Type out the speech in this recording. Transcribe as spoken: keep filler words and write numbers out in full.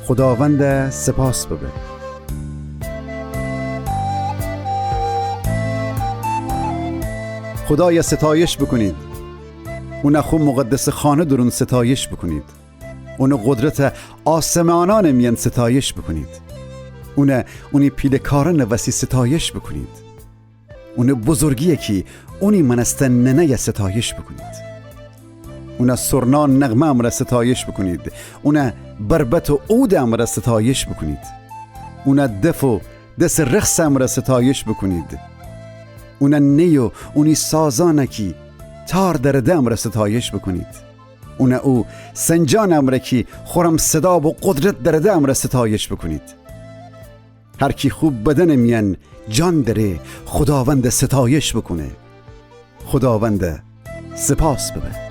خوداوند سپاس ببه. خودای ستایش بوکونید. اون خو مقدس خانه دورون ستایش بوکونید. اون قدرت آسمانان میان ستایش بوکونید. اون، اونی پیله‌کاران وسی ستایش بوکونید. اون بزرگی کی اونی مانستن ننه ستایش بوکونید. اون سرنا نغمه امره ستایش بوکونید. اون بربط و عود امره ستایش بوکونید. اون دف و دس رقص امره ستایش بوکونید. اون نی و اونی سازان کی تار درده امره ستایش بوکونید. اون او سنجان امره کی خورم صدا و قدرت درده امره ستایش بوکونید. هر کی خو بدن میان جان دره، خوداوند ستایش بوکونه. خوداوند سپاس ببه.